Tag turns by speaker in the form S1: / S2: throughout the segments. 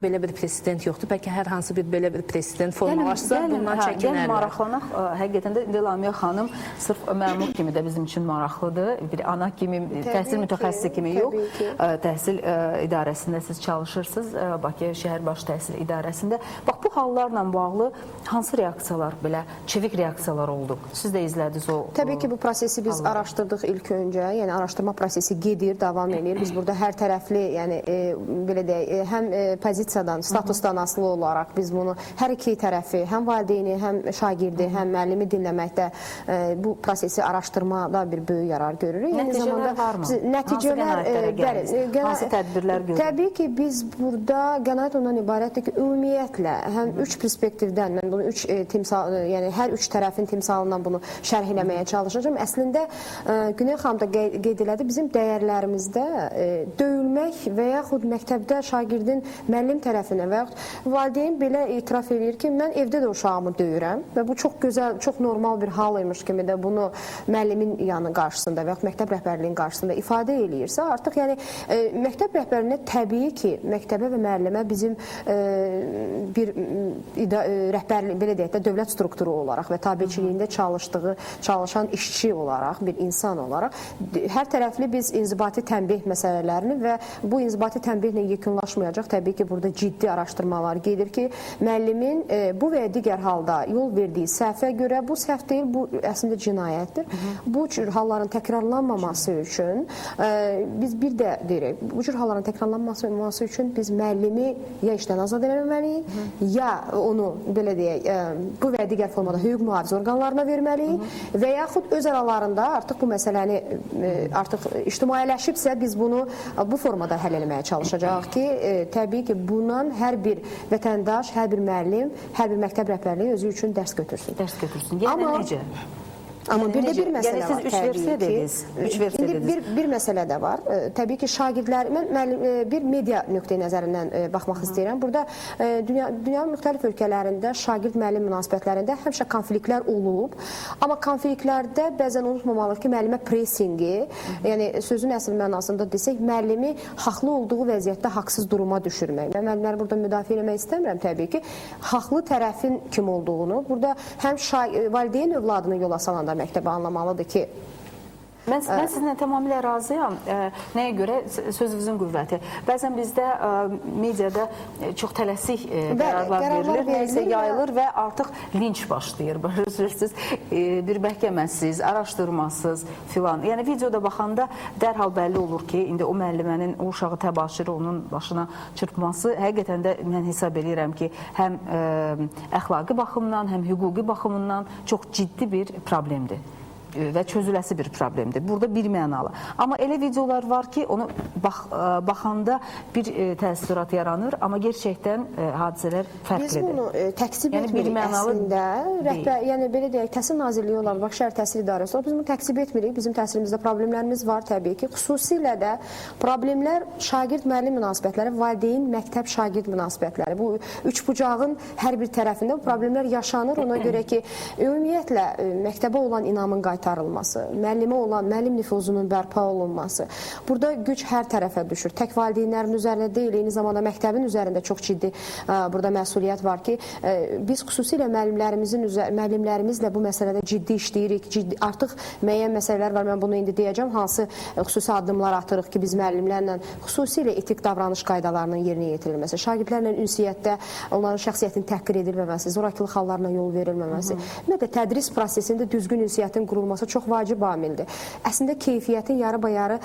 S1: Belə bir president yoxdur. Bəlkə hər hansı bir belə bir president formalaşsa, bundan
S2: Gəlin
S1: çəkinərlər.
S2: maraqlanaq. Həqiqətən də indi Lamiyə xanım sırf məmur kimi də bizim üçün maraqlıdır. Bir ana kimi, təhsil mütəxəssisi kimi yox. Təhsil idarəsində siz çalışırsınız, Bakı Şəhər Baş Təhsil İdarəsində. Bax bu hallarla bağlı hansı reaksiyalar belə çevik reaksiyalar oldu? Siz də izlədiniz o.
S3: Təbii ki, bu prosesi biz araşdırdıq ilk öncə. Yəni araşdırma prosesi gedir, davam eləyir. Biz burada hər tərəfli, yəni belə deyək, həm pozisiyadan, statusdan asılı olaraq biz bunu hər iki tərəfi, həm valideyni, həm şagirdi, həm müəllimi dinləməkdə bu prosesi araşdırmada bir böyük yarar görürük.
S2: Eyni Nəticələr varmı?
S3: Nəticələr,
S2: bəli, hansı tədbirlər görülür?
S3: Təbii ki, biz burada qənaət ondan ibarətdir ki, ümumiyyətlə həm üç perspektivdən, mən bunu üç timsal, yəni hər üç tərəfin timsalından bunu şərh eləməyə çalışacağam. Əslində Güney xanım da qeyd elədi, bizim dəyərlərimizdə döyülmək və yaxud məktəbdə şagirdin müəllim tərəfindən və yaxud valideyn belə etiraf eləyir ki, mən evdə də uşağımı döyürəm və bu çox gözəl, çox normal bir hal imiş kimi də bunu müəllimin yanı qarşısında və yaxud məktəb rəhbərliyinin qarşısında ifadə eləyirsə, artıq yəni məktəb rəhbərinə təbii ki, məktəbə və müəllimə bizim bir rəhbərlik, belə deyək də, dövlət strukturu olaraq və tabeçiliyində çalışan işçi olaraq, bir insan olaraq hər tərəfli biz inzibati tənbih məsələlərini və bu inzibati tənbihlə yekunlaşmayacaq. Təbii ki, burada ciddi araşdırmalar gedir ki, müəllimin bu və ya digər halda yol verdiyi səhvə görə, bu səhv deyil, bu əslində cinayətdir. Bu cür halların təkrarlanmaması üçün biz bir də deyirik, bu cür halların təkrarlanmaması üçün biz müəllimi ya işdən azad eləməliyik, ya onu belə deyək, bu və ya digər formada hüquq mühafizə orqanlarına verməliyik və yaxud öz aralarında artıq bu məsələni artıq ictimailəşibsə biz bunu bu formada həll eləməyə çalışacağıq ki, təbii ki, bundan hər bir vətəndaş, hər bir müəllim, hər bir məktəb rəhbərliyi özü üçün dərs götürsün.
S2: Dərs götürsün. Yəni necə?
S3: Amma
S2: Yəni
S3: bir də
S2: necə?
S3: bir məsələ
S2: Yəni siz
S3: var.
S2: üç versiya dediniz. Üç versiya
S3: İndi
S2: dediniz.
S3: bir məsələ də var. Təbii ki, şagirdlər, mən müəllim, bir media nöqteyi nəzərindən baxmaq istəyirəm. Burada dünyanın müxtəlif ölkələrində şagird-müəllim münasibətlərində həmişə konfliktlər olub. Amma konfliktlərdə bəzən unutmamalıyıq ki, müəllimə pressinqi, yəni sözün əsl mənasında desək, müəllimi haqlı olduğu vəziyyətdə haqsız duruma düşürmək. Mən müəllimləri burada müdafiə eləmək istəmirəm təbii ki. Haqlı tərəfin kim olduğunu, burada həm valideyn övladını yola salanda məktəbə anlamalıdır ki,
S2: Mən sizinlə tamamilə razıyam. Nəyə görə? Sözünüzün qüvvəti. Bəzən bizdə mediada çox tələsik qərarlar verilir, nəyisə yayılır və artıq linç başlayır. Bilirsiniz, bir məhkəməsiz, araşdırmasız filan. Yəni videoda baxanda dərhal bəlli olur ki, indi o müəllimənin o uşağı təbaşiri onun başına çırpması həqiqətən də mən hesab eləyirəm ki, həm əxlaqi baxımdan, həm hüquqi baxımından çox ciddi bir problemdir və çözüləsi bir problemdir. Burada bir mənalı. Amma elə videolar var ki, onu baxanda bir təəssürat yaranır, amma gerçəkdən hadisələr fərqlidir.
S3: Biz bunu təksib etmirik əslində. Rəhbər, yəni belə deyək, Təhsil Nazirliyi olaraq, Bakı Şəhər Təhsil İdarəsi olaraq biz bunu təksib etmirik. Bizim təhsilimizdə problemlərimiz var təbii ki. Xüsusilə də problemlər şagird-müəllim münasibətləri, valideyn, məktəb, şagird münasibətləri. Bu üç bucağın hər bir tərəfində bu problemlər yaşanır. Ona görə ki, ümumiyyətlə məktəbə olan inamın qaytarılması, müəllimə olan müəllim nüfuzunun bərpa olunması. Burada güc hər tərəfə düşür. Tək valideynlərin üzərində deyil, eyni zamanda məktəbin üzərində çox ciddi burada məsuliyyət var ki, biz xüsusilə müəllimlərimizlə bu məsələdə ciddi işləyirik. Ciddi, artıq müəyyən məsələlər var. Mən bunu indi deyəcəm. Hansı xüsusi addımlar atırıq ki, biz müəllimlərlə xüsusilə etik davranış qaydalarının yerinə yetirilməsi, şagirdlərlə ünsiyyətdə onların şəxsiyyətinin təhqir edilməməsi, zorakılıq hallarına yol verilməməsi, ümumiyyətlə tədris prosesində düzgün ünsiyyətin qurulması çox vacib amildir. Əslində keyfiyyətin yarı-bayarı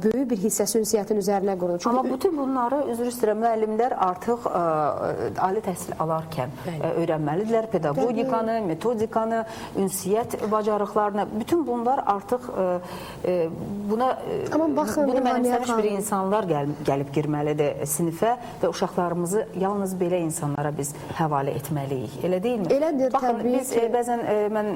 S3: böyük bir hissəsi ünsiyyətin üzərinə qurulur.
S2: Çünki amma bütün bunları, üzr istəyirəm, müəllimlər artıq ali təhsil alarkən öyrənməlidirlər. Pedaqogikanı, metodikanı, ünsiyyət bacarıqlarını. Bütün bunlar artıq buna
S3: amma baxın,
S2: bunu mənimsəmiş bir insanlar gəlib girməlidir sinifə və uşaqlarımızı yalnız belə insanlara biz həvalə etməliyik. Elə deyilmi?
S3: Elədir,
S2: baxın,
S3: təbii
S2: biz
S3: ki.
S2: Bəzən mən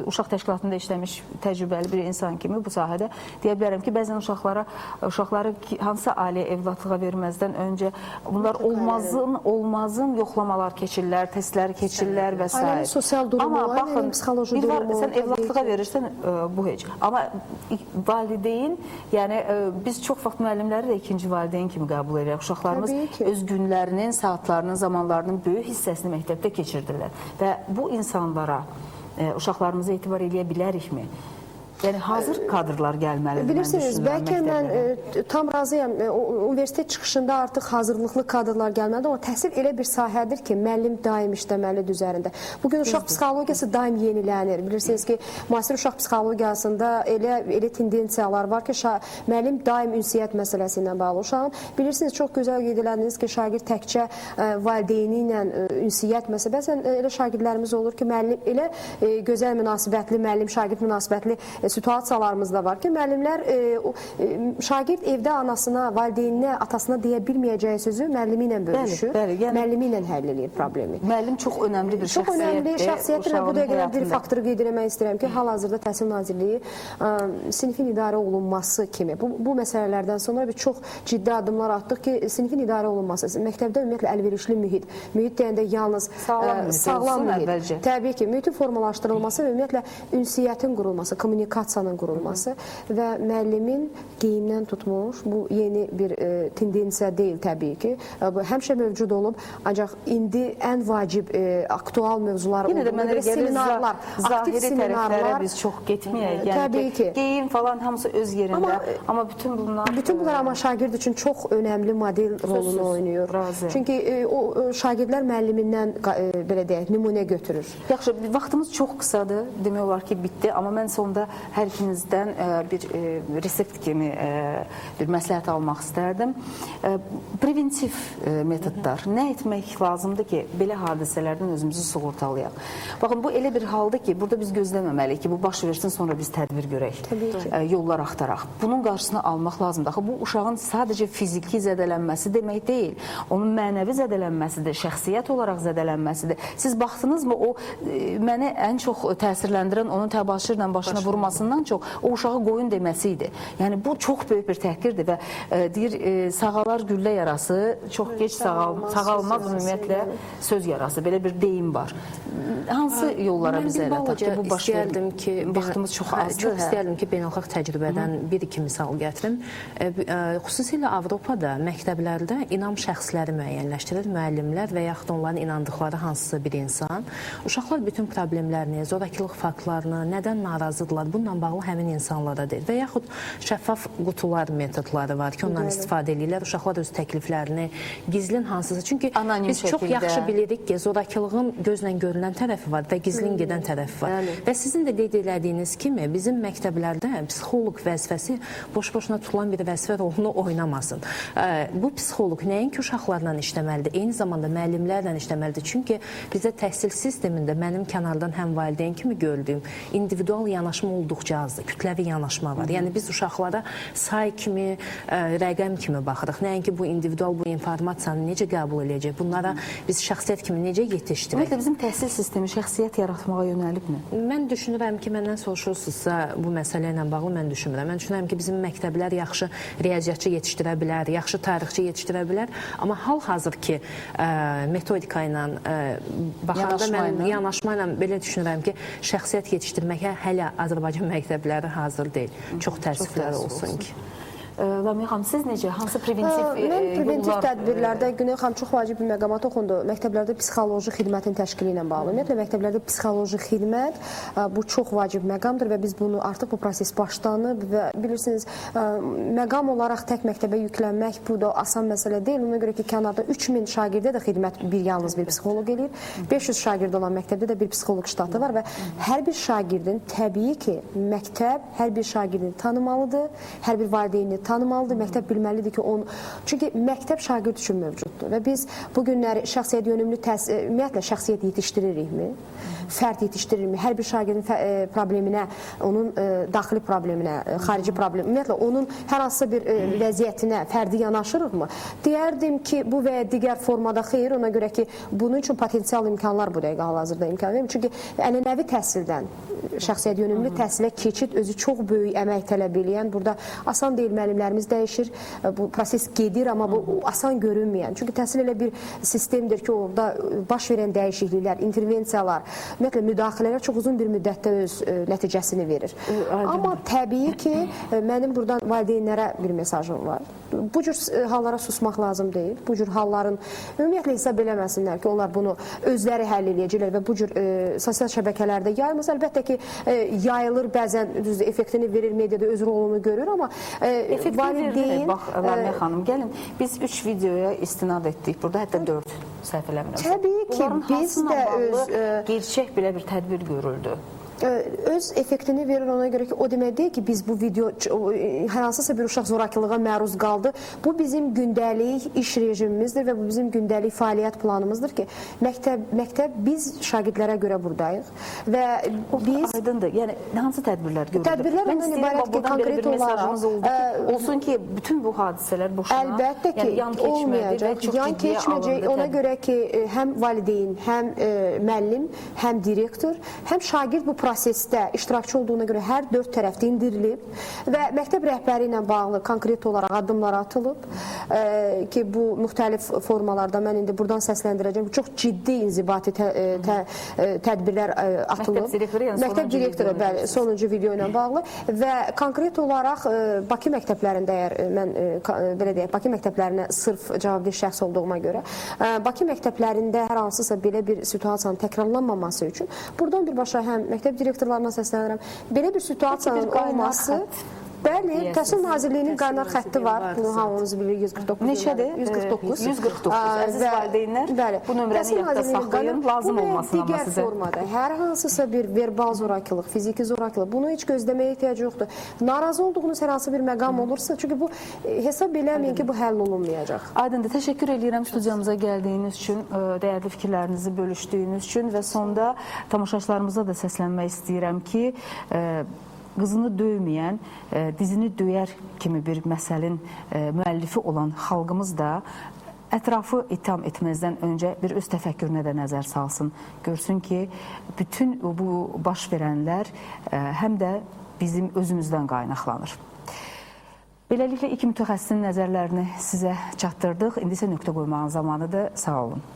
S2: uşaq təşkilatında işləmiş təcrübəli bir insan kimi bu sahədə deyə bilərəm ki, bəzən uşaqları hansısa ailəyə evladlığa verməzdən öncə bunlar olmazın yoxlamalar keçirlər, testlər keçirlər və s.
S3: Ailənin sosial durumu,
S2: amma baxın,
S3: psixoloji durumu.
S2: Sən evladlığa verirsən, bu heç. Amma valideyn, yəni biz çox vaxt müəllimləri də ikinci valideyn kimi qəbul edirik. Uşaqlarımız öz günlərinin, saatlarının, zamanlarının böyük hissəsini məktəbdə keçirdirlər. Və bu insanlara uşaqlarımıza etibar eləyə bilərikmi? Yəni hazır kadrlar gəlməlidir.
S3: Bilirsiniz, bəlkə mən tam razıyam. Universitet çıxışında artıq hazırlıqlı kadrlar gəlməlidir, amma təhsil elə bir sahədir ki, müəllim daim işləməlidir üzərində. Bugün uşaq psixologiyası daim yenilənir. Bilirsiniz ki, müasir uşaq psixologiyasında elə tendensiyalar var ki, müəllim daim ünsiyyət məsələsi ilə bağlı. Uşağın, bilirsiniz, çox gözəl qeyd elədiniz ki, şagird təkcə valideyni ilə ünsiyyət məsələsi. Bəzən elə şagirdlərimiz olur ki, müəllim elə gözəl münasibətli, müəllim-şagird münasibətli situasiyalarımız da var ki, müəllimlər, şagird evdə anasına, valideyninə, atasına deyə bilməyəcəyi sözü müəllimi ilə bölüşür,
S2: bəli, yəni,
S3: müəllimi ilə həll eləyir problemi.
S2: Müəllim çox önəmli bir
S3: şəxsiyyətdir. Çox önəmli şəxsiyyətdir və bu dəqiqə bir faktoru qeyd eləmək istəyirəm ki, hal-hazırda Təhsil Nazirliyi sinifin idarə olunması kimi bu məsələlərdən sonra bir çox ciddi addımlar atdıq ki, sinifin idarə olunması, məktəbdə ümumiyyətlə əlverişli mühit, mühit deyəndə yalnız sağlam mühit, təbii ki, mühitin formalaşdırılması və ümumiyyətlə ünsiyyətin qurulması, kommunikasiyanın qurulması və müəllimin geyimdən tutmuş, bu yeni bir tendensiya deyil təbii ki, bu həmişə mövcud olub, ancaq indi ən vacib aktual mövzular
S2: yenə də mənə gəlir, seminarlar, aktiv seminarlar, biz çox getməyək. Yəni təbii ki, geyim falan hamısı öz yerində, amma bütün bunlar
S3: amma şagird üçün çox önəmli model rolunu oynayır.
S2: Razı.
S3: Çünki o şagirdlər müəllimindən belə deyək, nümunə götürür.
S2: Yaxşı, vaxtımız çox qısadır, demək olar ki, bitdi, amma mən sonda hər ikinizdən bir resept kimi bir məsləhət almaq istərdim. Preventiv metodlar. Nə etmək lazımdır ki, belə hadisələrdən özümüzü sığortalayaq? Baxın, bu elə bir haldır ki, burada biz gözləməməliyik ki, bu baş versin, sonra biz tədbir görək, yollar axtaraq. Bunun qarşısını almaq lazımdır. Axı, bu uşağın sadəcə fiziki zədələnməsi demək deyil, onun mənəvi zədələnməsidir, şəxsiyyət olaraq zədələnməsidir. Siz baxdınızmı, o məni ən çox təsirləndirən onun təbaşirlə başına vurmasından çox o uşağa qoyun deməsi idi. Yəni bu çox böyük bir təhqirdir və deyir, sağalar güllə yarası, çox geç sağalmaz ümumiyyətlə söz yarası. Belə bir deyim var. Hansı yollara bizə elə ataq ki, bu baş verir? Vaxtımız çox azdır.
S1: Çox istəyərdim ki, beynəlxalq təcrübədən bir-iki misal gətirim. Xüsusilə Avropada məktəblərdə inam şəxsləri müəyyənləşdirilir, müəllimlər və yaxud onların inandıqları hansısa bir insan. Uşaqlar bütün problemlərini, zorakılıq faktlarını, nədən narazıdırlar, bununla bağlı həmin insanlara deyir. Və yaxud şəffaf qutular metodları var ki, ondan istifadə edirlər. Uşaqlar öz təkliflərini gizlin hansısa. Çünki
S2: anonim
S1: biz çox yaxşı bilirik ki, zorakılığın gözlə görünən tərəfi var və gizlin gedən tərəfi var.
S2: Bəli.
S1: Və sizin də qeyd elədiyiniz kimi bizim məktəblərdə psixoloq vəzifəsi boş-boşuna tutulan bir vəzifə rolunu oynamasın. Bu psixoloq nəinki uşaqlarla işləməlidir, eyni zamanda müəllimlərlə işləməlidir. Çünki bizdə təhsil sistemində mənim kənardan həm valideyn kimi gördüyüm individual yanaşma olduqca azdır, kütləvi yanaşma var. Yəni biz uşaqlara say kimi, rəqəm kimi baxırıq. Nəinki bu individual bu informasiyanı necə qəbul eləyəcək, bunlara biz şəxsiyyət kimi necə yetişdirək?
S2: Ümumiyyətlə bizim təhsil sistemi şəxsiyyət yaratmağa yönəlibmi?
S1: Mən düşünürəm ki, məndən soruşursunuzsa bu məsələ ilə bağlı mən düşünmürəm. Mən düşünürəm ki, bizim məktəblər yaxşı riyaziyyatçı yetişdirə bilər, yaxşı tarixçi yetişdirə bilər, amma hal-hazır ki, metodika ilə baxanda mən yanaşma ilə belə düşünürəm ki, şəxsiyyət yetişdirməyə hələ Azərbaycan məktəbləri hazır deyil. Çox təəssüflər olsun ki.
S2: Lamiyə xanım, siz necə? Hansı preventiv
S3: Mən preventiv tədbirlərdə Güney xanım çox vacib bir məqama toxundu. Məktəblərdə psixoloji xidmətin təşkili ilə bağlı. Ümumiyyətlə, məktəblərdə psixoloji xidmət bu çox vacib məqamdır və biz bunu artıq bu proses başlanıb və bilirsiniz, məqam olaraq tək məktəbə yüklənmək bu da asan məsələ deyil. Ona görə ki, kənarda 3000 şagirdə də xidmət yalnız bir psixoloq eləyir. 500 şagird olan məktəbdə də bir psixoloq ştatı var və hər bir şagirdin təbii ki, məktəb hər bir şagirdini tanımalıdır, hər bir valideyni tanımalıdır, məktəb bilməlidir ki, on çünki məktəb şagird üçün mövcuddur və biz bu günləri şəxsiyyət yönümlü təhsil, ümumiyyətlə şəxsiyyət yetişdiririkmi? Fərd yetişdiririkmi? Hər bir şagirdin probleminə, onun daxili probleminə, xarici problem, ümumiyyətlə onun hər hansısa bir vəziyyətinə fərdi yanaşırıqmı? Deyərdim ki, bu və ya digər formada xeyr, ona görə ki, bunun üçün potensial imkanlar bu dəqiqə hal-hazırda imkan vermir. Çünki ənənəvi təhsildən şəxsiyyət yönümlü təhsilə keçid özü çox böyük əmək tələb eləyən, burada asan deyil, müəllimlərimiz dəyişir, bu proses gedir, amma bu asan görünməyən. Çünki təhsil elə bir sistemdir ki, orada baş verən dəyişikliklər, intervensiyalar, ümumiyyətlə müdaxilələr çox uzun bir müddətdə öz nəticəsini verir. Amma təbii ki, mənim buradan valideynlərə bir mesajım var. Bu cür hallara susmaq lazım deyil. Bu cür halların ümumiyyətlə hesab eləməsinlər ki, onlar bunu özləri həll eləyəcəklər və bu cür sosial şəbəkələrdə yayılmaz. Əlbəttə ki, yayılır, bəzən düzdür, effektini verir, mediada öz rolunu görür, amma
S2: valideyn... Bax, Ləmiyə xanım, gəlin, biz 3 videoya istinad etdik. Burada hətta 4, səhv eləmirəmsə.
S3: Təbii ki, biz də öz...
S2: Gerçək belə bir tədbir görüldü.
S3: Öz effektini verir ona görə ki, o demək deyil ki, biz bu video, hər hansısa bir uşaq zorakılığa məruz qaldı. Bu bizim gündəlik iş rejimimizdir və bu bizim gündəlik fəaliyyət planımızdır ki, məktəb biz şagirdlərə görə buradayıq və biz...
S2: Aydındır, yəni hansı tədbirlər görüldü?
S3: Tədbirlər ondan ibarət ki, konkret olaraq...
S2: Olsun ki, bütün bu hadisələr boşuna...
S3: Əlbəttə ki, olmayacaq, yan keçməyəcək. Ona görə ki, həm valideyn, həm müəllim, həm direktor, həm şagird bu prosesdə iştirakçı olduğuna görə hər 4 tərəfdə indirilib və məktəb rəhbəri ilə bağlı konkret olaraq addımlar atılıb ki, bu müxtəlif formalarda mən indi buradan səsləndirəcəm. Çox ciddi inzibati tədbirlər atılıb.
S2: Məktəb direktoru, yəni
S3: məktəb direktoru, bəli, sonuncu video ilə bağlı və konkret olaraq Bakı məktəblərində, əgər mən belə deyək, Bakı məktəblərinə sırf cavabdeh şəxs olduğuma görə Bakı məktəblərində hər hansısa belə bir situasiyanın təkrarlanmaması üçün buradan birbaşa həm məktəb direktorlarına səslənirəm. Belə bir situasiyanın olması... Bəli, Təhsil Nazirliyinin qaynar xətti var. Bunu hamımız bilir, 149.
S2: Neçədir?
S3: 149.
S2: 149. Əziz valideynlər, bu nömrəni yadda saxlayın, lazım olmasın amma sizə.
S3: Digər formada hər hansısa bir verbal zorakılıq, fiziki zorakılıq, bunu heç gözləməyə ehtiyac yoxdur. Narazı olduğunuz hər hansı bir məqam olursa, çünki bu hesab eləməyin ki, bu həll olunmayacaq.
S2: Aydındır, təşəkkür eləyirəm studiyamıza gəldiyiniz üçün, dəyərli fikirlərinizi bölüşdüyünüz üçün və sonda tamaşaçılarımıza da səslənmək istəyirəm ki, qızını döyməyən, dizini döyər kimi bir məsəlin müəllifi olan xalqımız da ətrafı itham etməzdən öncə bir öz təfəkkürünə də nəzər salsın. Görsün ki, bütün bu baş verənlər həm də bizim özümüzdən qaynaqlanır. Beləliklə, iki mütəxəssisin nəzərlərini sizə çatdırdıq. İndi isə nöqtə qoymağın zamanıdır. Sağ olun.